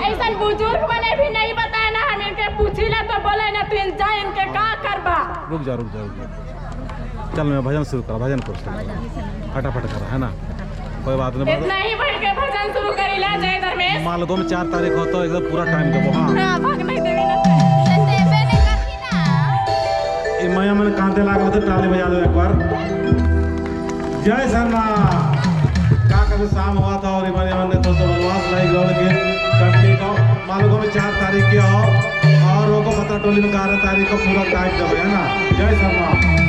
ऐसा बुजुर्ग बने भी नहीं बताए ना, हम इनके पूछी ला तो बोले ना तू जा इनके का करबा। रुक जा, रुक जा, रुक जा, चल मैं भजन शुरू करा, भजन करो, फटाफट करा है ना, कोई बात नहीं। इतना ही बढ़ के भजन शुरू करीला। जय धर्मेश। मालगो में 4 तारीख हो तो एकदम पूरा टाइम देबो। हाँ। हाँ, भाग नहीं देवी ना। देबे नहीं करही ना। ए माया मन कांदे लागल तो ताली बजा दो एक बार। जय शर्मा का कभी शाम हुआ था और इमानी मन ने तो वनवास लाई लौट के कटनी को मालगो में 4 तारीख के हो और वो को पता टोली में 11 तारीख को पूरा टाइम देबो है ना। जय शर्मा।